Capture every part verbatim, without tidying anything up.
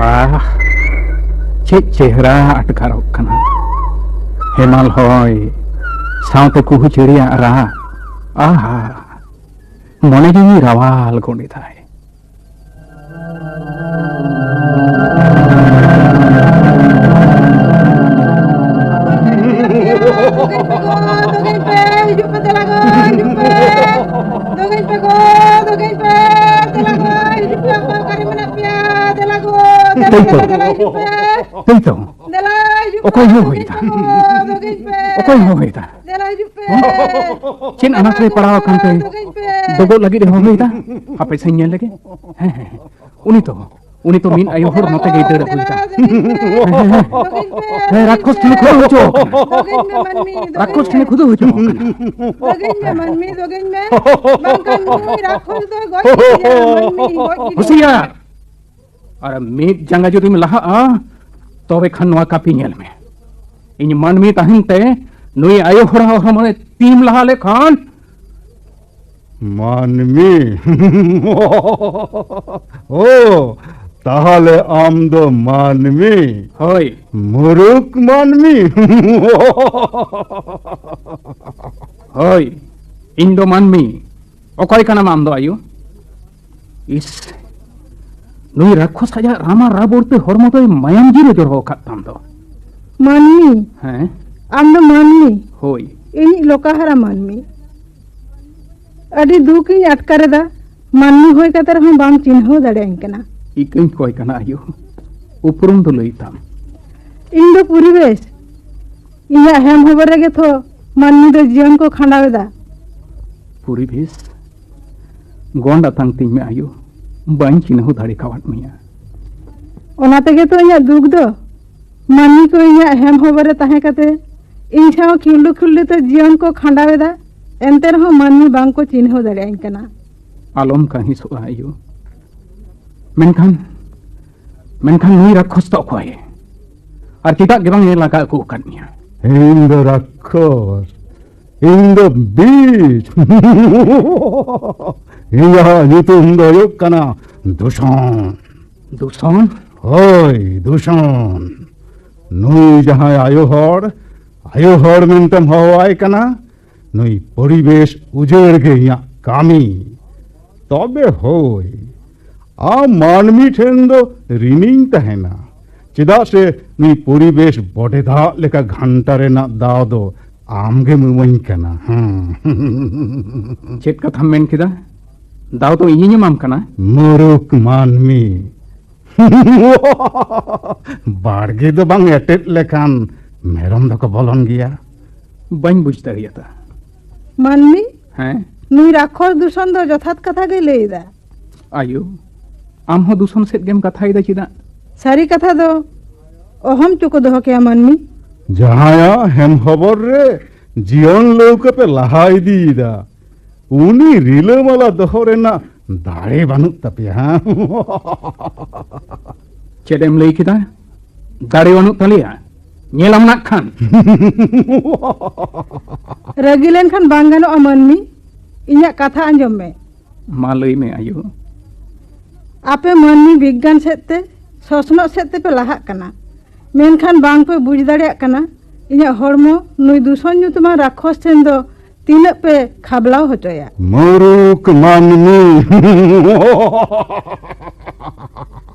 ᱟᱦ, ᱪᱮᱫ ᱪᱮᱦᱨᱟ ᱟᱴᱠᱟᱨᱚᱜ ᱠᱟᱱᱟ᱾ ᱦᱮᱢᱟᱞ ᱦᱚᱭ ᱥᱟᱶᱛᱮ ᱠᱩᱦᱩ ᱪᱮᱬᱮᱭᱟᱜ ᱨᱟᱜ᱾ ᱟᱦᱟ, ᱢᱚᱱᱮ ᱡᱤᱣᱤ ᱨᱟᱣᱟᱞ ᱜᱚᱫ ᱮᱫᱟᱭ᱾ ᱫᱚᱜᱚᱧ ᱯᱮ, ᱦᱤᱡᱩᱜ ᱯᱮ, ᱫᱮᱞᱟ ᱜᱚ, ᱦᱤᱡᱩᱜ ᱯᱮ᱾ ᱫᱚᱜᱚᱧ ᱯᱮ ᱜᱚ, ᱫᱚᱜᱚᱧ ᱯᱮ, ᱫᱮᱞᱟ ᱜᱚ, ᱦᱤᱡᱩᱜ ᱯᱮ, ᱟᱯᱮ ᱚᱠᱟᱨᱮ ᱢᱮᱱᱟᱜ ᱯᱮᱭᱟ? ᱫᱮᱞᱟ ᱜᱚ, ᱫᱮᱞᱟ, ᱛᱟᱹᱭ ᱛᱚ᱾ ᱫᱮᱞᱟ, ᱫᱮᱞᱟ, ᱦᱤᱡᱩᱜ ᱯᱮ᱾ ᱛᱟᱹᱭ ᱛᱚ᱾ ᱫᱮᱞᱟ, ᱦᱤᱡᱩᱜ ᱚᱠᱚᱭ ᱯᱮ, ᱦᱚᱦᱚᱭᱮᱫᱟ? ᱫᱚᱜᱚᱧ ᱯᱮ ᱜᱚ, ᱫᱚᱜᱚᱧ ᱯᱮ᱾ ᱚᱠᱚᱭ ᱦᱚᱦᱚᱭᱮᱫᱟ? ᱫᱮᱞᱟ, ᱦᱤᱡᱩᱜ ᱯᱮ᱾ ᱪᱮᱫ ᱟᱱᱟᱴ ᱨᱮ ᱯᱟᱲᱟᱣ ᱟᱠᱟᱱ ᱛᱮ ᱫᱚᱜᱚᱧ ᱯᱮ᱾ ᱫᱚᱜᱚᱜ ᱞᱟᱹᱜᱤᱫ ᱮ ᱦᱚᱦᱚᱭᱮᱫᱟ? ᱦᱟᱯᱮ ᱥᱮᱧ ᱧᱮᱞ ᱞᱮᱜᱮ᱾ ᱦᱮᱸ, ᱦᱮᱸ, ᱦᱮᱸ᱾ ᱩᱱᱤ ᱛᱚ, ᱩᱱᱤ ᱛᱚ ᱢᱤᱫ ᱟᱭᱳ ᱦᱚᱲ ᱱᱚᱛᱮ ᱜᱮᱭ ᱫᱟᱹᱲ ᱟᱹᱜᱩᱭᱮᱫᱟ᱾ ᱫᱮᱞᱟ, ᱫᱚᱜᱚᱧ ᱯᱮ᱾ ᱦᱮᱸ, ᱦᱮᱸ, ᱦᱮᱸ᱾ ᱫᱚᱜᱚᱧ ᱯᱮ᱾ ᱦᱮᱸ, ᱨᱟᱠᱠᱷᱚᱥ ᱴᱷᱮᱱᱮ ᱠᱷᱩᱫᱟᱹᱣ ᱦᱚᱪᱚ ᱟᱠᱟᱱᱟ᱾ ᱫᱚᱜᱚᱧ ᱢᱮ ᱢᱟᱹᱱᱢᱤ, ᱫᱚᱜᱚᱧ ᱨᱟᱠᱠᱷᱚᱥ ᱢᱮ᱾ ᱴᱷᱮᱱᱮ ᱠᱷᱩᱫᱟᱹᱣ ᱦᱚᱪᱚ ᱟᱠᱟᱱᱟ᱾ ᱫᱚᱜᱚᱧ ᱢᱮ ᱢᱟᱹᱱᱢᱤ, ᱫᱚᱜᱚᱧ ᱢᱮ᱾ ᱵᱟᱝᱠᱷᱟᱱ ᱱᱩᱭ ᱨᱟᱠᱠᱷᱚᱥ ᱫᱚᱭ ᱜᱚᱡ ᱠᱮᱫᱮᱭᱟ, ᱢᱟᱹᱱᱢᱤ, ᱜᱚᱡ ᱠᱮᱫᱮᱭᱟ᱾ ᱦᱩᱥᱤᱭᱟᱨ! ᱟᱨ ᱢᱤᱫ ᱡᱟᱸᱜᱟ ᱡᱩᱫᱤᱢ ᱞᱟᱦᱟᱜᱼᱟ, ᱛᱚᱵᱮ ᱠᱷᱟᱱ ᱱᱚᱣᱟ ᱠᱟᱹᱯᱤ ᱧᱮᱞ ᱢᱮ᱾ ᱤᱧ ᱢᱟᱹᱱᱢᱤ ᱛᱟᱦᱮᱱ ᱛᱮ ᱱᱩᱭ ᱟᱭᱳ ᱦᱚᱲᱟᱜ ᱦᱚᱲᱢᱚ ᱨᱮ ᱛᱤᱢ ᱞᱟᱦᱟ ᱞᱮᱠᱷᱟᱱ᱾ ᱢᱟᱹᱱᱢᱤ? ᱳ, ᱛᱟᱦᱞᱮ ᱟᱢ ᱫᱚ ᱢᱟᱹᱱᱢᱤ? ᱦᱳᱭ᱾ ᱢᱩᱨᱩᱠ ᱢᱟᱹᱱᱢᱤ? ᱦᱳᱭ, ᱤᱧ ᱫᱚ ᱢᱟᱹᱱᱢᱤ᱾ ᱚᱠᱚᱭ ᱠᱟᱱᱟᱢ ᱟᱢ ᱫᱚ, ᱟᱭᱳ? ᱤᱥ, ᱱᱩᱭ ᱨᱟᱠᱠᱷᱚᱥ ᱟᱡᱟᱜ ᱨᱟᱢᱟ ᱨᱟᱵᱚᱲ ᱛᱮ ᱦᱚᱲᱢᱚ ᱫᱚᱭ ᱢᱟᱭᱟᱢ ᱡᱤᱨᱟᱹ ᱡᱚᱨᱚ ᱟᱠᱟᱫ ᱛᱟᱢ ᱫᱚ᱾ ᱢᱟᱹᱱᱢᱤ? ᱦᱮᱸ? ᱟᱢ ᱫᱚ ᱢᱟᱹᱱᱢᱤ? ᱦᱳᱭ᱾ ᱤᱧᱤᱡ ᱞᱚᱠᱟᱦᱟᱨᱟ ᱢᱟᱹᱱᱢᱤ᱾ ᱟᱹᱰᱤ ᱫᱩᱠ ᱤᱧ ᱟᱴᱠᱟᱨ ᱮᱫᱟ, ᱢᱟᱹᱱᱢᱤ ᱦᱩᱭ ᱠᱟᱛᱮ ᱨᱮᱦᱚᱸ ᱵᱟᱢ ᱪᱤᱱᱦᱟᱹᱣ ᱫᱟᱲᱮᱭᱟᱹᱧ ᱠᱟᱱᱟ᱾ ᱤᱠᱟᱹᱧ ᱠᱚᱭ ᱠᱟᱱᱟ ᱟᱭᱳ, ᱩᱯᱨᱩᱢ ᱫᱚ ᱞᱟᱹᱭ ᱛᱟᱢ᱾ ᱤᱧ ᱫᱚ ᱯᱚᱨᱤᱵᱮᱥ᱾ ᱤᱧᱟᱹᱜ ᱦᱮᱢ ᱦᱚᱵᱚᱨ ᱨᱮᱜᱮ ᱛᱷᱚ ᱢᱟᱹᱱᱢᱤ ᱫᱚ ᱡᱤᱭᱚᱱ ᱠᱚ ᱠᱷᱟᱸᱰᱟᱣ ᱮᱫᱟ᱾ ᱯᱚᱨᱤᱵᱮᱥ, ᱜᱚᱸᱰ ᱟᱛᱟᱝ ᱛᱤᱧ ᱢᱮ ᱟᱭᱳ, ᱵᱟᱹᱧ ᱪᱤᱱᱦᱟᱹᱣ ᱫᱟᱲᱮ ᱠᱟᱣᱟᱫ ᱢᱮᱭᱟ᱾ ᱚᱱᱟ ᱛᱮᱜᱮ ᱛᱚ ᱤᱧᱟᱹᱜ ᱫᱩᱠ ᱫᱚ᱾ ᱢᱟᱹᱱᱢᱤ ᱠᱚ ᱤᱧᱟᱹᱜ ᱦᱮᱢ ᱦᱚᱵᱚᱨ ᱨᱮ ᱛᱟᱦᱮᱸ ᱠᱟᱛᱮ ᱤᱧ ᱥᱟᱶ ᱠᱷᱤᱞᱰᱩ ᱠᱷᱤᱞᱰᱩ ᱛᱮ ᱡᱤᱭᱚᱱ ᱠᱚ ᱠᱷᱟᱸᱰᱟᱣ ᱮᱫᱟ, ᱮᱱᱛᱮ ᱨᱮᱦᱚᱸ ᱢᱟᱹᱱᱢᱤ ᱵᱟᱝ ᱠᱚ ᱪᱤᱱᱦᱟᱹᱣ ᱫᱟᱲᱮᱭᱟᱹᱧ ᱠᱟᱱᱟ᱾ ᱟᱞᱚᱢ ᱠᱟᱹᱦᱤᱥᱚᱜᱼᱟ ᱟᱭᱳ᱾ ᱢᱮᱱᱠᱷᱟᱱ, ᱢᱮᱱᱠᱷᱟᱱ ᱱᱩᱭ ᱨᱟᱠᱠᱷᱚᱥ ᱫᱚ ᱚᱠᱚᱭ? ᱟᱨ ᱪᱮᱫᱟᱜ ᱜᱮ ᱵᱟᱝ ᱮ ᱞᱟᱜᱟ ᱟᱹᱜᱩ ᱟᱠᱟᱫ ᱢᱮᱭᱟ? ᱤᱧ ᱫᱚ ᱨᱟᱠᱠᱷᱚᱥ, ᱤᱧ ᱫᱚ ᱵᱤᱥ᱾ ᱤᱧᱟᱹᱜ ᱧᱩᱛᱩᱢ ᱫᱚ ᱦᱩᱭᱩᱜ ᱠᱟᱱᱟ ᱫᱩᱥᱚᱱ᱾ ᱫᱩᱥᱚᱱ? ᱦᱳᱭ, ᱫᱩᱥᱚᱱ᱾ ᱱᱩᱭ ᱡᱟᱦᱟᱸᱭ ᱟᱭᱳ ᱦᱚᱲ, ᱟᱭᱳ ᱦᱚᱲ ᱢᱮᱱᱛᱮᱢ ᱦᱚᱦᱚᱣᱟᱭ ᱠᱟᱱᱟ, ᱱᱩᱭ ᱯᱚᱨᱤᱵᱮᱥ ᱩᱡᱟᱹᱲ ᱜᱮ ᱤᱧᱟᱜ ᱠᱟᱹᱢᱤ᱾ ᱛᱚᱵᱮ ᱦᱳᱭ, ᱟᱢ ᱢᱟᱹᱱᱢᱤ ᱴᱷᱮᱱ ᱫᱚ ᱨᱤᱱᱤᱧ ᱛᱟᱦᱮᱱᱟ, ᱪᱮᱫᱟᱜ ᱥᱮ ᱱᱩᱭ ᱯᱚᱨᱤᱵᱮᱥ ᱵᱚᱰᱮ ᱫᱟᱜ ᱞᱮᱠᱟ ᱜᱷᱟᱱᱴᱟ ᱨᱮᱱᱟᱜ ᱫᱟᱣ ᱫᱚ ᱟᱢ ᱜᱮᱢ ᱤᱢᱟᱹᱧ ᱠᱟᱱᱟ᱾ ᱦᱮᱸ᱾ ᱪᱮᱫ ᱠᱟᱛᱷᱟᱢ ᱢᱮᱱ ᱠᱮᱫᱟ? ᱫᱟᱣ ᱫᱚ ᱤᱧᱤᱧ ᱮᱢᱟᱢ ᱠᱟᱱᱟ? ᱢᱩᱨᱩᱠ ᱢᱟᱹᱱᱢᱤ᱾ ᱵᱟᱲᱜᱮ ᱫᱚ ᱵᱟᱝ ᱮᱴᱮᱫ ᱞᱮᱠᱷᱟᱱ ᱢᱮᱨᱚᱢ ᱫᱚᱠᱚ ᱵᱚᱞᱚᱱ ᱜᱮᱭᱟ᱾ ᱵᱟᱹᱧ ᱵᱩᱡᱽ ᱫᱟᱲᱮᱭᱟᱫᱟ᱾ ᱢᱟᱹᱱᱢᱤ? ᱦᱮᱸ? ᱱᱩᱭ ᱨᱟᱠᱷᱚᱥ ᱫᱩᱥᱚᱱ ᱫᱚ ᱡᱚᱛᱷᱟᱛ ᱠᱟᱛᱷᱟ ᱜᱮᱭ ᱞᱟᱹᱭ ᱮᱫᱟ᱾ ᱟᱭᱳ, ᱟᱢ ᱦᱚᱸ ᱫᱩᱥᱚᱱ ᱥᱮᱫ ᱜᱮᱢ ᱠᱟᱛᱷᱟᱭᱮᱫᱟ ᱪᱮᱫᱟᱜ? ᱥᱟᱹᱨᱤ ᱠᱟᱛᱷᱟ ᱫᱚ ᱚᱦᱚᱢ ᱪᱚᱠᱚ ᱫᱚᱦᱚ ᱠᱮᱭᱟ, ᱢᱟᱹᱱᱢᱤ᱾ ᱡᱟᱦᱟᱸᱭᱟᱜ ᱦᱮᱢ ᱦᱚᱵᱚᱨ ᱨᱮ ᱡᱤᱭᱚᱱ ᱞᱟᱹᱣᱠᱟᱹ ᱯᱮ ᱞᱟᱦᱟ ᱤᱫᱤᱭᱮᱫᱟ, ᱩᱱᱤ ᱨᱤᱞᱟᱹᱢᱟᱞᱟ ᱫᱚᱦᱚ ᱨᱮᱱᱟᱜ ᱫᱟᱲᱮ ᱵᱟᱹᱱᱩᱜ ᱛᱟᱯᱮᱭᱟ, ᱦᱮᱸ? ᱪᱮᱫ ᱮᱢ ᱞᱟᱹᱭ ᱠᱮᱫᱟ? ᱫᱟᱲᱮ ᱵᱟᱹᱱᱩᱜ ᱛᱟᱞᱮᱭᱟ? ᱧᱮᱞᱟᱢ ᱱᱟᱜ ᱠᱷᱟᱱ᱾ ᱨᱟᱹᱜᱤ ᱞᱮᱱᱠᱷᱟᱱ ᱵᱟᱝ ᱜᱟᱱᱚᱜᱼᱟ, ᱢᱟᱹᱱᱢᱤ᱾ ᱤᱧᱟᱜ ᱠᱟᱛᱷᱟ ᱟᱸᱡᱚᱢ ᱢᱮ᱾ ᱢᱟ ᱞᱟᱹᱭ ᱢᱮ, ᱟᱭᱳ᱾ ᱟᱯᱮ ᱢᱟᱹᱱᱢᱤ ᱵᱤᱜᱽᱜᱟᱱ ᱥᱮᱫ ᱛᱮ, ᱥᱚᱥᱱᱚᱜ ᱥᱮᱫ ᱛᱮᱯᱮ ᱞᱟᱦᱟᱜ ᱠᱟᱱᱟ, ᱢᱮᱱᱠᱷᱟᱱ ᱵᱟᱝ ᱯᱮ ᱵᱩᱡᱽ ᱫᱟᱲᱮᱭᱟᱜ ᱠᱟᱱᱟ, ᱤᱧᱟᱜ ᱦᱚᱲᱢᱚ ᱱᱩᱭ ᱫᱩᱥᱚᱱ ᱧᱩᱛᱩᱢᱟᱱ ᱨᱟᱠᱷᱚᱥ ᱴᱷᱮᱱ ᱫᱚ ᱛᱤᱱᱟᱹᱜ ᱯᱮ ᱠᱷᱟᱵᱽᱞᱟᱣ ᱦᱚᱪᱚᱭᱟ᱾ ᱢᱩᱨᱩᱠ ᱢᱟᱹᱱᱢᱤ᱾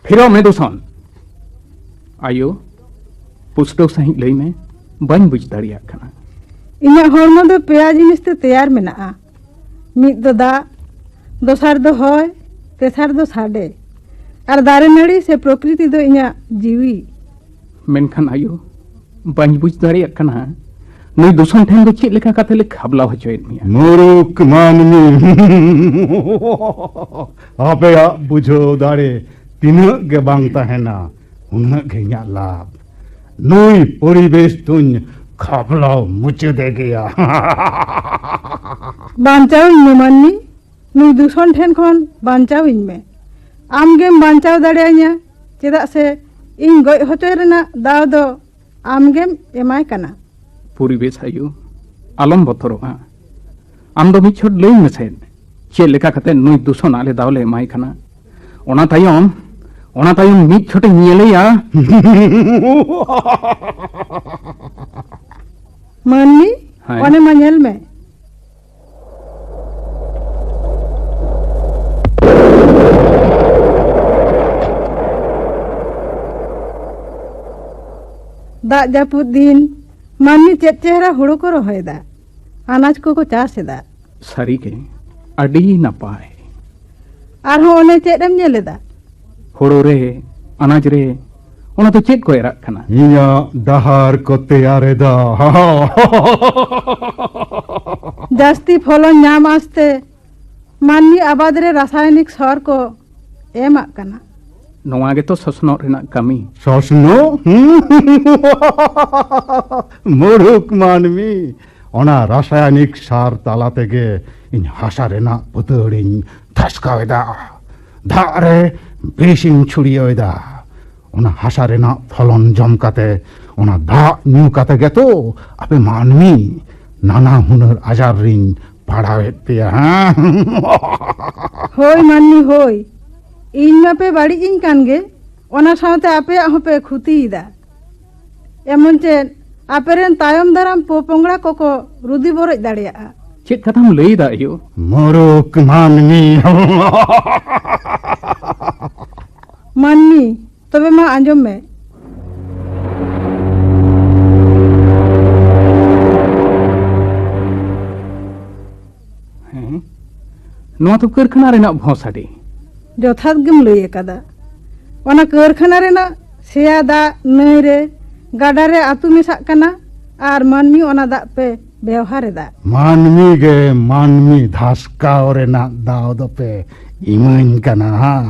ᱯᱷᱤᱨᱟᱣ ᱢᱮ ᱫᱩᱥᱚᱱ᱾ ᱟᱭᱳ, ᱯᱩᱥᱴᱟᱹᱣ ᱥᱟᱺᱦᱤᱡ ᱞᱟᱹᱭ ᱢᱮ, ᱵᱟᱹᱧ ᱵᱩᱡᱽ ᱫᱟᱲᱮᱭᱟᱜ ᱠᱟᱱᱟ᱾ ᱤᱧᱟᱜ ᱦᱚᱲᱢᱚ ᱫᱚ ᱯᱮᱭᱟ ᱡᱤᱱᱤᱥ ᱛᱮ ᱛᱮᱭᱟᱨ ᱢᱮᱱᱟᱜᱼᱟ᱾ ᱢᱤᱫ ᱫᱚ ᱫᱟᱜ, ᱫᱚᱥᱟᱨ ᱫᱚ ᱦᱚᱭ, ᱛᱮᱥᱟᱨ ᱫᱚ ᱥᱟᱰᱮ᱾ ᱟᱨ ᱫᱟᱨᱮ ᱱᱟᱹᱲᱤ ᱥᱮ ᱯᱨᱚᱠᱨᱤᱛᱤ ᱫᱚ ᱤᱧᱟᱜ ᱡᱤᱣᱤ᱾ ᱢᱮᱱᱠᱷᱟᱱ ᱟᱭᱳ, ᱵᱟᱹᱧ ᱵᱩᱡᱽ ᱫᱟᱲᱮᱭᱟᱜ ᱠᱟᱱᱟ, ᱱᱩᱭ ᱫᱩᱥᱚᱱ ᱴᱷᱮᱱ ᱫᱚ ᱪᱮᱫ ᱞᱮᱠᱟ ᱠᱟᱛᱮ ᱞᱮ ᱠᱷᱟᱵᱽᱞᱟᱣ ᱦᱚᱪᱚᱭᱮᱫ ᱢᱮᱭᱟ? ᱢᱩᱨᱩᱠ ᱢᱟᱹᱱᱢᱤ, ᱟᱯᱮᱭᱟᱜ ᱵᱩᱡᱷᱟᱹᱣ ᱫᱟᱲᱮ ᱛᱤᱱᱟᱹᱜ ᱜᱮ ᱵᱟᱝ ᱛᱟᱦᱮᱱᱟ, ᱩᱱᱟᱹᱜ ᱜᱮ ᱤᱧᱟᱜ ᱞᱟᱵᱷ᱾ ᱱᱩᱭ ᱯᱚᱨᱤᱵᱮᱥ ᱫᱚᱧ ᱠᱷᱟᱵᱽᱞᱟᱣ ᱢᱩᱪᱟᱹᱫᱮ ᱜᱮᱭᱟ᱾ ᱵᱟᱧᱪᱟᱣᱤᱧ ᱢᱮ ᱢᱟᱹᱱᱢᱤ, ᱱᱩᱭ ᱫᱩᱥᱚᱱ ᱴᱷᱮᱱ ᱠᱷᱚᱱ ᱵᱟᱧᱪᱟᱣᱤᱧ ᱢᱮ᱾ ᱟᱢ ᱜᱮᱢ ᱵᱟᱧᱪᱟᱣ ᱫᱟᱲᱮᱭᱟᱹᱧᱟ, ᱪᱮᱫᱟᱜ ᱥᱮ ᱤᱧ ᱜᱚᱡ ᱦᱚᱪᱚᱭ ᱨᱮᱱᱟᱜ ᱫᱟᱣ ᱫᱚ ᱟᱢ ᱜᱮᱢ ᱮᱢᱟᱭ ᱠᱟᱱᱟ᱾ ᱯᱚᱨᱤᱵᱮᱥ ᱟᱭᱳ, ᱟᱞᱚᱢ ᱵᱚᱛᱚᱨᱚᱜᱼᱟ᱾ ᱟᱢ ᱫᱚ ᱢᱤᱫ ᱪᱷᱚᱴ ᱞᱟᱹᱭ ᱢᱮᱥᱮ, ᱪᱮᱫ ᱞᱮᱠᱟ ᱠᱟᱛᱮ ᱱᱩᱭ ᱫᱩᱥᱚᱱ ᱟᱞᱮ ᱫᱟᱣ ᱞᱮ ᱮᱢᱟᱭ ᱠᱟᱱᱟ? ᱚᱱᱟ ᱛᱟᱭᱚᱢ ᱚᱱᱟ ᱛᱟᱭᱚᱢ ᱢᱤᱫ ᱪᱷᱚᱴᱮᱧ ᱧᱮᱞᱮᱭᱟ᱾ ᱢᱟᱹᱱᱢᱤ, ᱦᱮᱸ᱾ ᱚᱱᱮ ᱢᱟ ᱧᱮᱞ ᱢᱮ᱾ ᱫᱟᱜ ᱡᱟᱹᱯᱩᱫ ᱫᱤᱱ ᱢᱟᱹᱱᱢᱤ ᱪᱮᱫ ᱪᱮᱦᱨᱟ ᱦᱩᱲᱩ ᱠᱚ ᱨᱚᱦᱚᱭᱮᱫᱟ, ᱟᱱᱟᱡ ᱠᱚᱠᱚ ᱪᱟᱥ ᱮᱫᱟ᱾ ᱥᱟᱹᱨᱤᱜᱮ, ᱟᱹᱰᱤ ᱱᱟᱯᱟᱭ᱾ ᱟᱨᱦᱚᱸ ᱚᱱᱮ ᱪᱮᱫ ᱮᱢ ᱧᱮᱞ ᱮᱫᱟ? ᱦᱳᱲᱳ ᱨᱮ, ᱟᱱᱟᱡ ᱨᱮ, ᱚᱱᱟ ᱫᱚ ᱪᱮᱫ ᱠᱚ ᱮᱨᱟᱜ ᱠᱟᱱᱟ? ᱤᱧᱟᱹᱜ ᱰᱟᱦᱟᱨ ᱠᱚ ᱛᱮᱭᱟᱨ ᱮᱫᱟ᱾ ᱡᱟᱹᱥᱛᱤ ᱯᱷᱚᱞᱚᱱ ᱧᱟᱢ ᱟᱥᱛᱮ ᱢᱟᱹᱱᱢᱤ ᱟᱵᱟᱫ ᱨᱮ ᱨᱟᱥᱟᱭᱚᱱᱤᱠ ᱥᱟᱨ ᱠᱚ ᱮᱢᱟᱜ ᱠᱟᱱᱟ᱾ ᱱᱚᱣᱟ ᱜᱮᱛᱚ ᱥᱚᱥᱱᱚᱜ ᱨᱮᱱᱟᱜ ᱠᱟᱹᱢᱤ᱾ ᱥᱚᱥᱱᱚᱜ? ᱢᱩᱨᱩᱠ ᱢᱟᱹᱱᱢᱤ, ᱚᱱᱟ ᱨᱟᱥᱟᱭᱚᱱᱤᱠ ᱥᱟᱨ ᱛᱟᱞᱟ ᱛᱮᱜᱮ ᱤᱧ ᱦᱟᱥᱟ ᱨᱮᱱᱟᱜ ᱯᱩᱛᱟᱹᱲᱤᱧ ᱫᱷᱟᱥᱠᱟᱣ ᱮᱫᱟ, ᱫᱟᱜ ᱨᱮ ᱵᱤᱥᱤᱧ ᱪᱷᱩᱲᱭᱟᱹᱣ ᱮᱫᱟ᱾ ᱚᱱᱟ ᱦᱟᱥᱟ ᱨᱮᱱᱟᱜ ᱯᱷᱚᱞᱚᱱ ᱡᱚᱢ ᱠᱟᱛᱮ, ᱚᱱᱟ ᱫᱟᱜ ᱧᱩ ᱠᱟᱛᱮ ᱜᱮᱛᱚ ᱟᱯᱮ ᱢᱟᱹᱱᱢᱤ ᱱᱟᱱᱟ ᱦᱩᱱᱟᱹᱨ ᱟᱡᱟᱨ ᱨᱤᱧ ᱯᱟᱲᱟᱣᱮᱫ ᱯᱮᱭᱟ, ᱦᱮᱸ? ᱦᱳᱭ ᱢᱟᱹᱱᱢᱤ, ᱦᱳᱭ, ᱤᱧ ᱢᱟᱯᱮ ᱵᱟᱹᱲᱤᱡ ᱤᱧ ᱠᱟᱱ ᱜᱮ, ᱚᱱᱟ ᱥᱟᱶᱛᱮ ᱟᱯᱮᱭᱟᱜ ᱦᱚᱸᱯᱮ ᱠᱷᱩᱛᱤᱭᱮᱫᱟ᱾ ᱮᱢᱚᱱ ᱪᱮᱫ ᱟᱯᱮᱨᱮᱱ ᱛᱟᱭᱚᱢ ᱫᱟᱨᱟᱢ ᱯᱚᱯᱚᱝᱲᱟ ᱠᱚᱠᱚ ᱨᱩᱫᱤ ᱵᱚᱨᱚᱡ ᱫᱟᱲᱮᱭᱟᱜᱼᱟ᱾ ᱪᱮᱫ ᱠᱟᱛᱷᱟᱢ ᱞᱟᱹᱭᱫᱟ ᱟᱭᱳ? ᱢᱩᱨᱩᱠ ᱢᱟᱹᱱᱢᱤ᱾ ᱢᱟᱹᱱᱢᱤ, ᱛᱚᱵᱮ ᱢᱟ ᱟᱸᱡᱚᱢ ᱢᱮ᱾ ᱦᱮᱸ, ᱱᱚᱣᱟ ᱫᱚ ᱠᱟᱹᱨᱠᱷᱟᱱᱟ ᱨᱮᱱᱟᱜ ᱵᱷᱚᱸ ᱥᱟᱰᱮ᱾ ᱡᱚᱛᱷᱟᱛ ᱜᱮᱢ ᱞᱟᱹᱭ ᱟᱠᱟᱫᱟ᱾ ᱚᱱᱟ ᱠᱟᱹᱨᱠᱷᱟᱱᱟ ᱨᱮᱱᱟᱜ ᱥᱮᱭᱟ ᱫᱟᱜ ᱱᱟᱹᱭ ᱨᱮ, ᱜᱟᱰᱟ ᱨᱮ ᱟᱹᱛᱩ ᱢᱮᱥᱟᱜ ᱠᱟᱱᱟ ᱟᱨ ᱢᱟᱹᱱᱢᱤ ᱚᱱᱟ ᱫᱟᱜ ᱯᱮ ᱵᱮᱣᱦᱟᱨ ᱮᱫᱟ᱾ ᱢᱟᱹᱱᱢᱤ ᱜᱮ ᱢᱟᱹᱱᱢᱤ ᱫᱷᱟᱥᱠᱟᱣ ᱨᱮᱱᱟᱜ ᱫᱟᱣ ᱫᱚᱯᱮ ᱤᱢᱟᱹᱧ ᱠᱟᱱᱟ, ᱦᱟᱸ?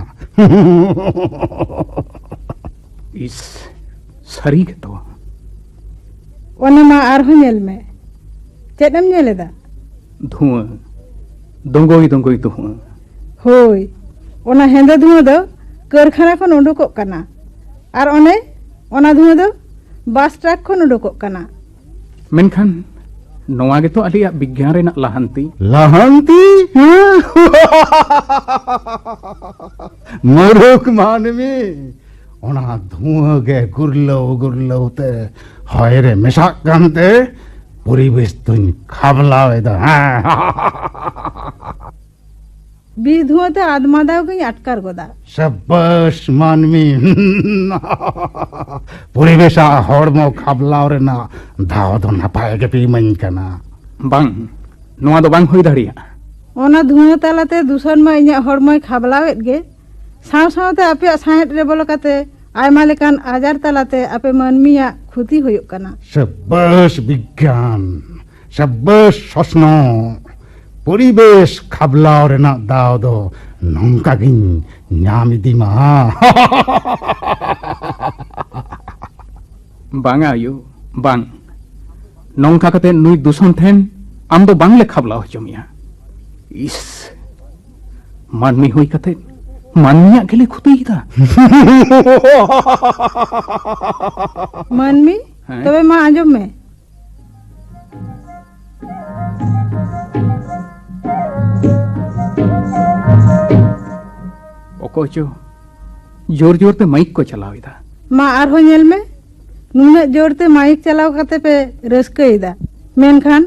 ᱤᱥ, ᱥᱟᱹᱨᱤ ᱜᱮᱛᱚ᱾ ᱚᱱᱟ ᱢᱟ ᱟᱨᱦᱚᱸ ᱧᱮᱞ ᱢᱮ᱾ ᱪᱮᱫ ᱮᱢ ᱧᱮᱞ ᱮᱫᱟ? ᱫᱷᱩᱣᱟᱹ, ᱫᱚᱸᱜᱚᱭ ᱫᱚᱸᱜᱚᱭ ᱫᱷᱩᱣᱟᱹ᱾ ᱦᱳᱭ, ᱚᱱᱟ ᱦᱮᱸᱫᱮ ᱫᱷᱩᱣᱟᱹ ᱫᱚ ᱠᱟᱹᱨᱠᱷᱟᱱᱟ ᱠᱷᱚᱱ ᱩᱰᱩᱠᱚᱜ ᱠᱟᱱᱟ᱾ ᱟᱨ ᱚᱱᱮ ᱚᱱᱟ ᱫᱷᱩᱣᱟᱹ ᱫᱚ ᱵᱟᱥ ᱴᱨᱟᱠ ᱠᱷᱚᱱ ᱩᱰᱩᱠᱚᱜ ᱠᱟᱱᱟ᱾ ᱢᱮᱱᱠᱷᱟᱱ ᱱᱚᱣᱟ ᱜᱮᱛᱚ ᱟᱞᱮᱭᱟᱜ ᱵᱤᱜᱽᱜᱟᱱ ᱨᱮᱱᱟᱜ ᱞᱟᱦᱟᱱᱛᱤ᱾ ᱞᱟᱦᱟᱱᱛᱤ? ᱦᱮᱸ? ᱢᱩᱨᱩᱠ ᱢᱟᱹᱱᱢᱤ, ᱚᱱᱟ ᱫᱷᱩᱣᱟᱹ ᱜᱮ ᱜᱩᱨᱞᱟᱹᱣ ᱜᱩᱨᱞᱟᱹᱣ ᱛᱮ ᱦᱚᱭ ᱨᱮ ᱢᱮᱥᱟᱜ ᱠᱟᱱᱛᱮ ᱯᱚᱨᱤᱵᱮᱥ ᱫᱚᱧ ᱠᱷᱟᱵᱽᱞᱟᱣ ᱮᱫᱟ᱾ ᱦᱮᱸ᱾ ᱵᱤᱥ ᱫᱷᱩᱣᱟᱹ ᱛᱮ ᱟᱫᱢᱟ ᱫᱟᱣ ᱜᱤᱧ ᱟᱴᱠᱟᱨ ᱜᱚᱫᱟ᱾ ᱥᱟᱵᱟᱥ ᱢᱟᱹᱱᱢᱤ᱾ ᱯᱚᱨᱤᱵᱮᱥᱟᱜ ᱦᱚᱲᱢᱚ ᱠᱷᱟᱵᱽᱞᱟᱣ ᱨᱮᱱᱟᱜ ᱫᱟᱣ ᱫᱚ ᱱᱟᱯᱟᱭ ᱜᱮᱯᱮ ᱤᱢᱟᱹᱧ ᱠᱟᱱᱟ᱾ ᱵᱟᱝ, ᱱᱚᱣᱟ ᱫᱚ ᱵᱟᱝ ᱦᱩᱭ ᱫᱟᱲᱮᱭᱟᱜᱼᱟ᱾ ᱚᱱᱟ ᱫᱷᱩᱣᱟᱹ ᱛᱟᱞᱟᱛᱮ ᱫᱩᱥᱚᱱ ᱢᱟ ᱤᱧᱟᱹᱜ ᱦᱚᱲᱢᱚᱭ ᱠᱷᱟᱵᱽᱞᱟᱣᱮᱫ ᱜᱮ, ᱥᱟᱶ ᱥᱟᱶᱛᱮ ᱟᱯᱮᱭᱟᱜ ᱥᱟᱸᱦᱮᱫ ᱨᱮ ᱵᱚᱞᱚ ᱠᱟᱛᱮ ᱟᱭᱢᱟ ᱞᱮᱠᱟᱱ ᱟᱡᱟᱨ ᱛᱟᱞᱟᱛᱮ ᱟᱯᱮ ᱢᱟᱹᱱᱢᱤᱭᱟᱜ ᱠᱷᱩᱛᱤ ᱦᱩᱭᱩᱜ ᱠᱟᱱᱟ᱾ ᱥᱟᱵᱟᱥ ᱵᱤᱜᱽᱜᱟᱱ, ᱥᱟᱵᱟᱥ ᱥᱚᱥᱱᱚᱜ᱾ ᱯᱚᱨᱤᱵᱮᱥ ᱠᱷᱟᱵᱽᱞᱟᱣ ᱨᱮᱱᱟᱜ ᱫᱟᱣ ᱫᱚ ᱱᱚᱝᱠᱟ ᱜᱤᱧ ᱧᱟᱢ ᱤᱫᱤ ᱢᱟ᱾ ᱵᱟᱝᱟ ᱟᱭᱳ, ᱵᱟᱝ᱾ ᱱᱚᱝᱠᱟ ᱠᱟᱛᱮ ᱱᱩᱭ ᱫᱩᱥᱚᱱ ᱴᱷᱮᱱ ᱟᱢ ᱫᱚ ᱵᱟᱝᱞᱮ ᱠᱷᱟᱵᱽᱞᱟᱣ ᱦᱚᱪᱚ ᱢᱮᱭᱟ᱾ ᱤᱥ, ᱢᱟᱹᱱᱢᱤ ᱦᱩᱭ ᱠᱟᱛᱮ ᱢᱟᱹᱱᱢᱤᱭᱟᱜ ᱜᱮᱞᱮ ᱠᱷᱚᱛᱤᱭᱮᱫᱟ᱾ ᱢᱟᱹᱱᱢᱤ? ᱦᱮᱸ? ᱛᱚᱵᱮ ᱢᱟ ᱟᱸᱡᱚᱢ ᱢᱮ᱾ ᱚᱠᱚᱭ ᱪᱚ ᱡᱳᱨ ᱡᱳᱨ ᱛᱮ ᱢᱟᱭᱤᱠ ᱠᱚ ᱪᱟᱞᱟᱣ ᱮᱫᱟ᱾ ᱢᱟ ᱟᱨᱦᱚᱸ ᱧᱮᱞ ᱢᱮ, ᱱᱩᱱᱟᱹᱜ ᱡᱳᱨ ᱛᱮ ᱢᱟᱭᱤᱠ ᱪᱟᱞᱟᱣ ᱠᱟᱛᱮ ᱯᱮ ᱨᱟᱹᱥᱠᱟᱹᱭᱮᱫᱟ, ᱢᱮᱱᱠᱷᱟᱱ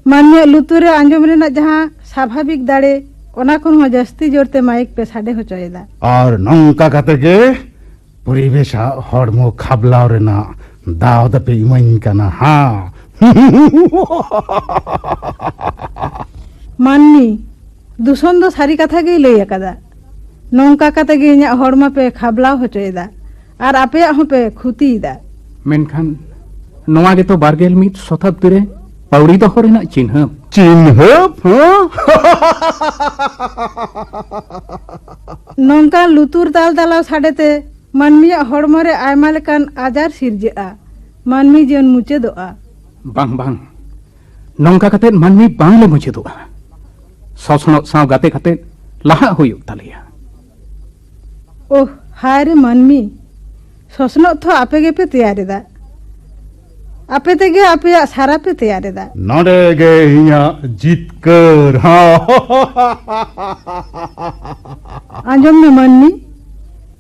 ᱢᱟᱹᱱᱢᱤᱭᱟᱜ ᱞᱩᱛᱩᱨ ᱨᱮ ᱟᱸᱡᱚᱢ ᱨᱮᱱᱟᱜ ᱡᱟᱦᱟᱸ ᱥᱟᱵᱷᱟᱵᱤᱠ ᱫᱟᱲᱮ, ᱚᱱᱟ ᱠᱷᱚᱱ ᱦᱚᱸ ᱡᱟᱹᱥᱛᱤ ᱡᱳᱨ ᱛᱮ ᱢᱟᱭᱤᱠ ᱯᱮ ᱥᱟᱰᱮ ᱦᱚᱪᱚᱭᱮᱫᱟ᱾ ᱟᱨ ᱱᱚᱝᱠᱟ ᱠᱟᱛᱮ ᱜᱮ ᱯᱚᱨᱤᱵᱮᱥᱟᱜ ᱦᱚᱲᱢᱚ ᱠᱷᱟᱵᱽᱞᱟᱣ ᱨᱮᱱᱟᱜ ᱫᱟᱣ ᱫᱚᱯᱮ ᱤᱢᱟᱹᱧ ᱠᱟᱱᱟ, ᱦᱟᱸ? ᱢᱟᱹᱱᱢᱤ, ᱫᱩᱥᱚᱱ ᱫᱚ ᱥᱟᱹᱨᱤ ᱠᱟᱛᱷᱟ ᱜᱮᱭ ᱞᱟᱹᱭ ᱟᱠᱟᱫᱟ᱾ ᱱᱚᱝᱠᱟ ᱠᱟᱛᱮ ᱜᱮ ᱤᱧᱟᱹᱜ ᱦᱚᱲᱢᱚ ᱯᱮ ᱠᱷᱟᱵᱽᱞᱟᱣ ᱦᱚᱪᱚᱭᱮᱫᱟ ᱟᱨ ᱟᱯᱮᱭᱟᱜ ᱦᱚᱸᱯᱮ ᱠᱷᱩᱛᱤᱭᱮᱫᱟ᱾ ᱢᱮᱱᱠᱷᱟᱱ ᱱᱚᱣᱟ ᱜᱮᱛᱚ ᱵᱟᱨᱜᱮᱞ ᱢᱤᱫ ᱥᱚᱛᱟᱵᱫᱤ ᱨᱮ ᱯᱟᱹᱣᱲᱤ ᱫᱚᱦᱚ ᱨᱮᱱᱟᱜ ᱪᱤᱱᱦᱟᱹᱯ᱾ ᱪᱤᱱᱦᱟᱹᱯ, ᱦᱮᱸ? ᱱᱚᱝᱠᱟ ᱞᱩᱛᱩᱨ ᱫᱟᱞ ᱫᱟᱞᱟᱣ ᱥᱟᱰᱮᱛᱮ ᱢᱟᱹᱱᱢᱤᱭᱟᱜ ᱦᱚᱲᱢᱚ ᱨᱮ ᱟᱭᱢᱟ ᱞᱮᱠᱟᱱ ᱟᱡᱟᱨ ᱥᱤᱨᱡᱟᱹᱜᱼᱟ᱾ ᱢᱟᱹᱱᱢᱤ ᱡᱤᱭᱚᱱ ᱢᱩᱪᱟᱹᱫᱚᱜᱼᱟ᱾ ᱵᱟᱝ, ᱵᱟᱝ, ᱱᱚᱝᱠᱟ ᱠᱟᱛᱮ ᱢᱟᱹᱱᱢᱤ ᱵᱟᱝᱞᱮ ᱢᱩᱪᱟᱹᱫᱚᱜᱼᱟ᱾ ᱥᱚᱥᱱᱚᱜ ᱥᱟᱶ ᱜᱟᱛᱮ ᱠᱟᱛᱮ ᱞᱟᱦᱟᱜ ᱦᱩᱭᱩᱜ ᱛᱟᱞᱮᱭᱟ᱾ ᱳᱦ, ᱦᱟᱭ ᱨᱮ ᱢᱟᱹᱱᱢᱤ, ᱥᱚᱥᱱᱚᱜ ᱛᱷᱚ ᱟᱯᱮ ᱜᱮᱯᱮ ᱛᱮᱭᱟᱨ ᱮᱫᱟ, ᱟᱯᱮ ᱛᱮᱜᱮ ᱟᱯᱮᱭᱟᱜ ᱥᱟᱨᱟ ᱯᱮ ᱛᱮᱭᱟᱨ ᱮᱫᱟ᱾ ᱱᱚᱰᱮ ᱜᱮ ᱤᱧᱟᱹᱜ ᱡᱤᱛᱠᱟᱹᱨ᱾ ᱟᱸᱡᱚᱢ ᱢᱮ ᱢᱟᱹᱱᱢᱤ,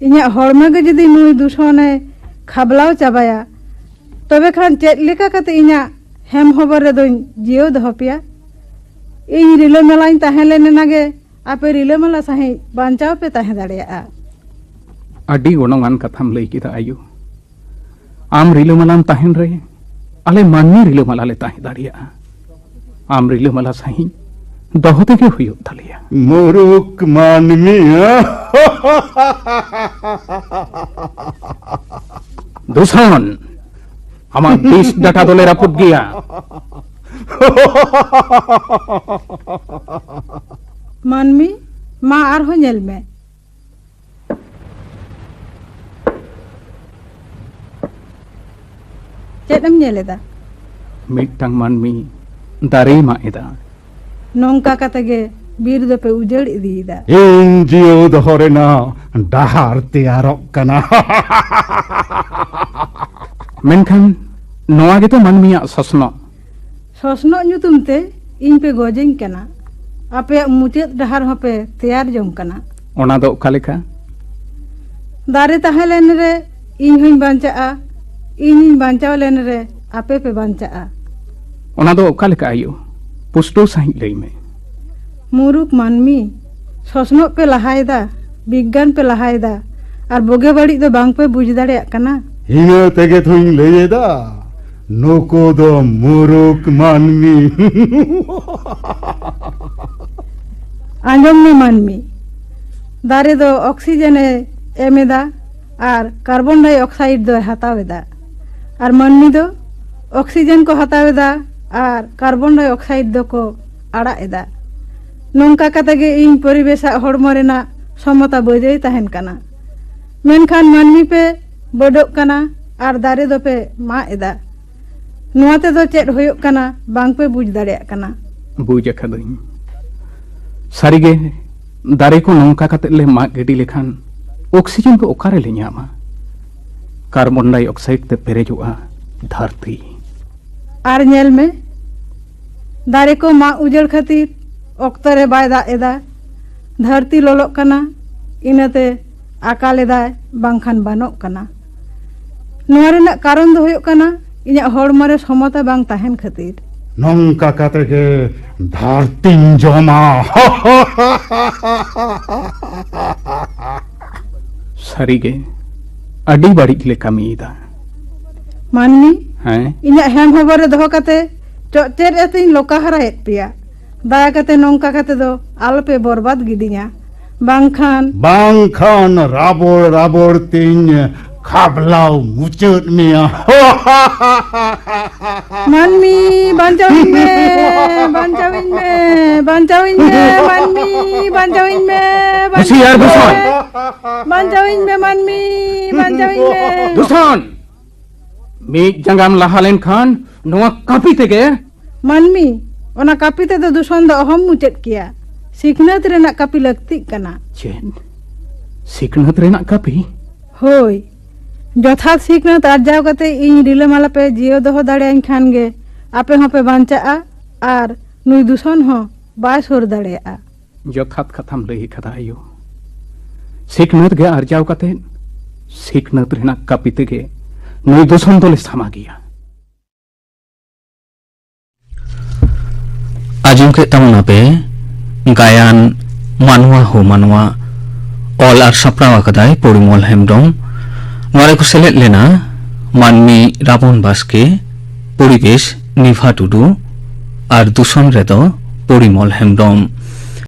ᱤᱧᱟᱹᱜ ᱦᱚᱲᱢᱚ ᱜᱮ ᱡᱩᱫᱤ ᱱᱩᱭ ᱫᱩᱥᱚᱱᱮ ᱠᱷᱟᱵᱽᱞᱟᱣ ᱪᱟᱵᱟᱭᱟ, ᱛᱚᱵᱮ ᱠᱷᱟᱱ ᱪᱮᱫ ᱞᱮᱠᱟ ᱠᱟᱛᱮ ᱤᱧᱟᱹᱜ ᱦᱮᱢ ᱦᱚᱵᱚᱨ ᱨᱮᱫᱚᱧ ᱡᱤᱭᱟᱹᱣ ᱫᱚᱦᱚ ᱯᱮᱭᱟ? ᱤᱧ ᱨᱤᱞᱟᱹᱢᱟᱞᱟᱧ ᱛᱟᱦᱮᱸ ᱞᱮᱱ ᱮᱱᱟᱜᱮ ᱟᱯᱮ ᱨᱤᱞᱟᱹᱢᱟᱞᱟ ᱥᱟᱺᱦᱤᱡ ᱵᱟᱧᱪᱟᱣ ᱯᱮ ᱛᱟᱦᱮᱸ ᱫᱟᱲᱮᱭᱟᱜᱼᱟ᱾ ᱟᱹᱰᱤ ᱜᱚᱱᱚᱝᱟᱱ ᱠᱟᱛᱷᱟᱢ ᱞᱟᱹᱭ ᱠᱮᱫᱟ ᱟᱭᱳ᱾ ᱟᱢ ᱨᱤᱞᱟᱹᱢᱟᱞᱟᱢ ᱛᱟᱦᱮᱱ ᱨᱮ ᱟᱞᱮ ᱢᱟᱹᱱᱢᱤ ᱨᱤᱞᱟᱹᱢᱟᱞᱟ ᱞᱮ ᱛᱟᱦᱮᱸ ᱫᱟᱲᱮᱭᱟᱜᱼᱟ᱾ ᱟᱢ ᱨᱤᱞᱟᱹᱢᱟᱞᱟ ᱥᱟᱺᱦᱤᱡ ᱫᱚᱦᱚ ᱛᱮᱜᱮ ᱦᱩᱭᱩᱜ ᱛᱟᱞᱮᱭᱟ᱾ ᱢᱩᱨᱩᱠ ᱢᱟᱹᱱᱢᱤ᱾ ᱫᱩᱥᱚᱱ, ᱟᱢᱟᱜ ᱵᱤᱥ ᱰᱟᱴᱟ ᱫᱚᱞᱮ ᱨᱟᱹᱯᱩᱫ ᱜᱮᱭᱟ᱾ ᱢᱟᱹᱱᱢᱤ, ᱢᱟ ᱟᱨᱦᱚᱸ ᱧᱮᱞ ᱢᱮ᱾ ᱪᱮᱫ ᱮᱢ ᱧᱮᱞ ᱮᱫᱟ? ᱢᱤᱫᱴᱟᱝ ᱢᱟᱹᱱᱢᱤ ᱫᱟᱨᱮᱭ ᱢᱟᱜ ᱮᱫᱟ᱾ ᱱᱚᱝᱠᱟ ᱠᱟᱛᱮ ᱜᱮ ᱵᱤᱨ ᱫᱚᱯᱮ ᱩᱡᱟᱹᱲ ᱤᱫᱤᱭᱮᱫᱟ᱾ ᱤᱧ ᱡᱤᱭᱟᱹᱣ ᱫᱚᱦᱚ ᱨᱮᱱᱟᱜ ᱰᱟᱦᱟᱨ ᱛᱮᱭᱟᱨᱚᱜ ᱠᱟᱱᱟ᱾ ᱢᱮᱱᱠᱷᱟᱱ ᱱᱚᱣᱟ ᱜᱮᱛᱚ ᱢᱟᱹᱱᱢᱤᱭᱟᱜ ᱥᱚᱥᱱᱚᱜ᱾ ᱥᱚᱥᱱᱚᱜ ᱧᱩᱛᱩᱢ ᱛᱮ ᱤᱧ ᱯᱮ ᱜᱚᱡᱮᱧ ᱠᱟᱱᱟ᱾ ᱟᱯᱮᱭᱟᱜ ᱢᱩᱪᱟᱹᱫ ᱰᱟᱦᱟᱨ ᱦᱚᱸᱯᱮ ᱛᱮᱭᱟᱨ ᱡᱚᱝ ᱠᱟᱱᱟ᱾ ᱚᱱᱟ ᱫᱚ ᱚᱠᱟ ᱞᱮᱠᱟ? ᱫᱟᱨᱮ ᱛᱟᱦᱮᱸ ᱞᱮᱱ ᱨᱮ ᱤᱧ ᱦᱚᱧ ᱵᱟᱧᱪᱟᱜᱼᱟ, ᱤᱧᱤᱧ ᱵᱟᱧᱪᱟᱣ ᱞᱮᱱ ᱨᱮ ᱟᱯᱮ ᱯᱮ ᱵᱟᱧᱪᱟᱜᱼᱟ᱾ ᱚᱱᱟ ᱫᱚ ᱚᱠᱟ ᱞᱮᱠᱟ ᱟᱭᱳ? ᱯᱩᱥᱴᱟᱹᱣ ᱥᱟᱺᱦᱤᱡ ᱞᱟᱹᱭ ᱢᱮ᱾ ᱢᱩᱨᱩᱠ ᱢᱟᱹᱱᱢᱤ, ᱥᱚᱥᱱᱚᱜ ᱯᱮ ᱞᱟᱦᱟᱭᱮᱫᱟ, ᱵᱤᱜᱽᱜᱟᱱ ᱯᱮ ᱞᱟᱦᱟᱭᱮᱫᱟ, ᱟᱨ ᱵᱩᱜᱤ ᱵᱟᱹᱲᱤᱡ ᱫᱚ ᱵᱟᱝ ᱯᱮ ᱵᱩᱡᱽ ᱫᱟᱲᱮᱭᱟᱜ ᱠᱟᱱᱟ᱾ ᱤᱱᱟᱹ ᱛᱮᱜᱮ ᱛᱚᱧ ᱞᱟᱹᱭ ᱮᱫᱟ, ᱱᱩᱠᱩ ᱫᱚ ᱢᱩᱨᱩᱠ ᱢᱟᱹᱱᱢᱤ᱾ ᱟᱸᱡᱚᱢ ᱢᱮ ᱢᱟᱹᱱᱢᱤ, ᱫᱟᱨᱮ ᱫᱚ ᱚᱠᱥᱤᱡᱮᱱ ᱮ ᱮᱢ ᱮᱫᱟ ᱟᱨ ᱠᱟᱨᱵᱚᱱ ᱰᱟᱭ ᱚᱠᱥᱟᱭᱤᱰ ᱫᱚᱭ ᱦᱟᱛᱟᱣ ᱮᱫᱟ, ᱟᱨ ᱢᱟᱹᱱᱢᱤ ᱫᱚ ᱚᱠᱥᱤᱡᱮᱱ ᱠᱚ ᱦᱟᱛᱟᱣ ᱮᱫᱟ ᱟᱨ ᱠᱟᱨᱵᱚᱱ ᱰᱟᱭ ᱚᱠᱥᱟᱭᱤᱰ ᱫᱚᱠᱚ ᱟᱲᱟᱜ ᱮᱫᱟ᱾ ᱱᱚᱝᱠᱟ ᱠᱟᱛᱮ ᱜᱮ ᱤᱧ ᱯᱚᱨᱤᱵᱮᱥᱟᱜ ᱦᱚᱲᱢᱚ ᱨᱮᱱᱟᱜ ᱥᱚᱢᱚᱛᱟ ᱵᱟᱹᱡᱟᱹᱭ ᱛᱟᱦᱮᱱ ᱠᱟᱱᱟ᱾ ᱢᱮᱱᱠᱷᱟᱱ ᱢᱟᱹᱱᱢᱤ ᱯᱮ ᱵᱟᱹᱰᱚᱜ ᱠᱟᱱᱟ ᱟᱨ ᱫᱟᱨᱮ ᱫᱚᱯᱮ ᱢᱟᱜ ᱮᱫᱟ᱾ ᱱᱚᱣᱟ ᱛᱮᱫᱚ ᱪᱮᱫ ᱦᱩᱭᱩᱜ ᱠᱟᱱᱟ, ᱵᱟᱝ ᱯᱮ ᱵᱩᱡᱽ ᱫᱟᱲᱮᱭᱟᱜ ᱠᱟᱱᱟ᱾ ᱵᱩᱡᱽ ᱟᱠᱟᱫᱟᱹᱧ᱾ ᱥᱟᱹᱨᱤᱜᱮ, ᱫᱟᱨᱮ ᱠᱚ ᱱᱚᱝᱠᱟ ᱠᱟᱛᱮ ᱞᱮ ᱢᱟᱜ ᱜᱤᱰᱤ ᱞᱮᱠᱷᱟᱱ ᱚᱠᱥᱤᱡᱮᱱ ᱫᱚ ᱚᱠᱟ ᱨᱮᱞᱮ ᱧᱟᱢᱟ? ᱠᱟᱨᱵᱚᱱ ᱰᱟᱭ ᱚᱠᱥᱟᱭᱤᱰ ᱛᱮ ᱯᱮᱨᱮᱡᱚᱜᱼᱟ ᱫᱷᱟᱹᱨᱛᱤ᱾ ᱟᱨ ᱧᱮᱞ ᱢᱮ, ᱫᱟᱨᱮ ᱠᱚ ᱢᱟᱜ ᱩᱡᱟᱹᱲ ᱠᱷᱟᱹᱛᱤᱨ ᱚᱠᱛᱚ ᱨᱮ ᱵᱟᱭ ᱫᱟᱜ ᱮᱫᱟ, ᱫᱷᱟᱹᱨᱛᱤ ᱞᱚᱞᱚᱜ ᱠᱟᱱᱟ, ᱤᱱᱟᱹᱛᱮ ᱟᱠᱟᱞ ᱮᱫᱟᱭ, ᱵᱟᱝᱠᱷᱟᱱ ᱵᱟᱱᱚᱜ ᱠᱟᱱᱟ᱾ ᱱᱚᱣᱟ ᱨᱮᱱᱟᱜ ᱠᱟᱨᱚᱱ ᱫᱚ ᱦᱩᱭᱩᱜ ᱠᱟᱱᱟ ᱤᱧᱟᱹᱜ ᱦᱚᱲᱢᱚ ᱨᱮ ᱥᱚᱢᱚᱛᱟ ᱵᱟᱝ ᱛᱟᱦᱮᱱ ᱠᱷᱟᱹᱛᱤᱨ᱾ ᱱᱚᱝᱠᱟ ᱠᱟᱛᱮ ᱜᱮ ᱫᱷᱟᱹᱨᱛᱤᱧ ᱡᱚᱢᱟ᱾ ᱥᱟᱹᱨᱤᱜᱮ, ᱟᱹᱰᱤ ᱵᱟᱹᱲᱤᱡ ᱞᱮ ᱠᱟᱹᱢᱤᱭᱮᱫᱟ᱾ ᱢᱟᱹᱱᱢᱤ, ᱦᱮᱸ? ᱤᱧᱟᱹᱜ ᱦᱮᱢ ᱦᱚᱵᱚᱨ ᱨᱮ ᱫᱚᱦᱚ ᱠᱟᱛᱮ ᱪᱚᱜ ᱪᱮᱫ ᱮᱛᱤᱧ ᱞᱚᱠᱟ ᱦᱟᱨᱟᱭᱮᱫ ᱯᱮᱭᱟ᱾ ᱫᱟᱭᱟ ᱠᱟᱛᱮ ᱱᱚᱝᱠᱟ ᱠᱟᱛᱮ ᱫᱚ ᱟᱞᱚᱯᱮ ᱵᱚᱨᱵᱟᱫ ᱜᱤᱰᱤᱧᱟ, ᱵᱟᱝᱠᱷᱟᱱ ᱵᱟᱝᱠᱷᱟᱱ ᱨᱟᱵᱚᱲ ᱨᱟᱵᱚᱲ ᱛᱤᱧ ᱠᱷᱟᱵᱽᱞᱟᱣ ᱢᱩᱪᱟᱹᱫ ᱢᱮᱭᱟ᱾ ᱢᱟᱹᱱᱢᱤ, ᱵᱟᱧᱪᱟᱣᱤᱧ ᱢᱮ, ᱵᱟᱧᱪᱟᱣᱤᱧ ᱢᱮ, ᱵᱟᱧᱪᱟᱣᱤᱧ ᱢᱮ, ᱢᱟᱹᱱᱢᱤ, ᱵᱟᱧᱪᱟᱣᱤᱧ ᱢᱮ, ᱦᱩᱥᱤᱭᱟᱨ ᱫᱩᱥᱚᱱ᱾ ᱵᱟᱧᱪᱟᱣᱤᱧ ᱢᱮ, ᱢᱟᱹᱱᱢᱤ, ᱵᱟᱧᱪᱟᱣᱤᱧ ᱢᱮ᱾ ᱫᱩᱥᱚᱱ, ᱢᱤᱫ ᱡᱟᱸᱜᱟᱢ ᱞᱟᱦᱟ ᱞᱮᱱᱠᱷᱟᱱ ᱱᱚᱣᱟ ᱠᱟᱹᱯᱤ ᱛᱮᱜᱮ᱾ ᱢᱟᱹᱱᱢᱤ, ᱚᱱᱟ ᱠᱟᱹᱯᱤ ᱛᱮᱫᱚ ᱫᱩᱥᱚᱱ ᱫᱚ ᱚᱦᱚᱢ ᱢᱩᱪᱟᱹᱫ ᱠᱮᱭᱟ᱾ ᱥᱤᱠᱷᱱᱟᱹᱛ ᱨᱮᱱᱟᱜ ᱠᱟᱹᱯᱤ ᱞᱟᱹᱠᱛᱤᱜ ᱠᱟᱱᱟ᱾ ᱪᱮᱫ? ᱥᱤᱠᱷᱱᱟᱹᱛ ᱨᱮᱱᱟᱜ ᱠᱟᱹᱯᱤ? ᱦᱳᱭ, ᱡᱚᱛᱷᱟᱛ ᱥᱤᱠᱷᱱᱟᱹᱛ ᱟᱨᱡᱟᱣ ᱠᱟᱛᱮ ᱤᱧ ᱨᱤᱞᱟᱹᱢᱟᱞᱟ ᱯᱮ ᱡᱤᱭᱟᱹᱣ ᱫᱚᱦᱚ ᱫᱟᱲᱮᱭᱟᱹᱧ ᱠᱷᱟᱱ ᱜᱮ ᱟᱯᱮ ᱦᱚᱸᱯᱮ ᱵᱟᱧᱪᱟᱜᱼᱟ ᱟᱨ ᱱᱩᱭ ᱫᱩᱥᱚᱱ ᱦᱚᱸ ᱵᱟᱭ ᱥᱩᱨ ᱫᱟᱲᱮᱭᱟᱜᱼᱟ᱾ ᱡᱚᱛᱷᱟᱛ ᱠᱟᱛᱷᱟᱢ ᱞᱟᱹᱭ ᱟᱠᱟᱫᱟ ᱟᱭᱳ᱾ ᱥᱤᱠᱷᱱᱟᱹᱛ ᱜᱮ ᱟᱨᱡᱟᱣ ᱠᱟᱛᱮ, ᱥᱤᱠᱷᱱᱟᱹᱛ ᱨᱮᱱᱟᱜ ᱠᱟᱹᱯᱤ ᱛᱮᱜᱮ ᱱᱩᱭ ᱫᱩᱥᱚᱱ ᱫᱚᱞᱮ ᱥᱟᱢᱟ ᱜᱮᱭᱟ᱾ ᱟᱸᱡᱚᱢ ᱠᱮᱫ ᱛᱟᱵᱚᱱᱟᱯᱮ ᱜᱟᱭᱟᱱ ᱢᱟᱱᱣᱟ ᱦᱳ ᱢᱟᱱᱣᱟ, ᱚᱞ ᱟᱨ ᱥᱟᱯᱲᱟᱣ ᱟᱠᱟᱫᱟᱭ ᱯᱚᱨᱤᱢᱚᱞ ᱦᱮᱢᱵᱽᱨᱚᱢ᱾ ᱱᱚᱣᱟ ᱨᱮᱠᱚ ᱥᱮᱞᱮᱫ ᱞᱮᱱᱟ ᱢᱟᱹᱱᱢᱤ ᱨᱟᱵᱚᱱ ᱵᱟᱥᱠᱮ, ᱯᱚᱨᱤᱵᱮᱥ ᱱᱤᱯᱷᱟ ᱴᱩᱰᱩ ᱟᱨ ᱫᱩᱥᱚᱱ ᱨᱮᱫᱚ ᱯᱚᱨᱤᱢᱚᱞ ᱦᱮᱢᱵᱽᱨᱚᱢ᱾